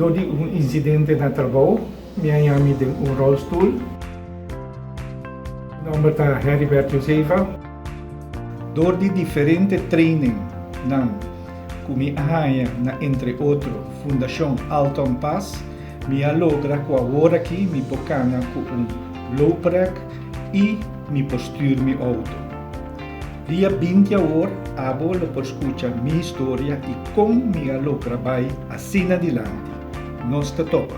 Dor di un insidente na trabou, mi a yami den un rolstoel. Mi nomber ta Heribert Josefa. Dor di diferente training nan ku mi a haña na entre otro Fundashon Alton Paas, mi a logra ku awor aki mi por kana ku un looprek i mi por stuur mi outo. Dia 20 awor abo lo por skucha mi historia i kon mi a logra bai asina dilanti. Nos ta topa!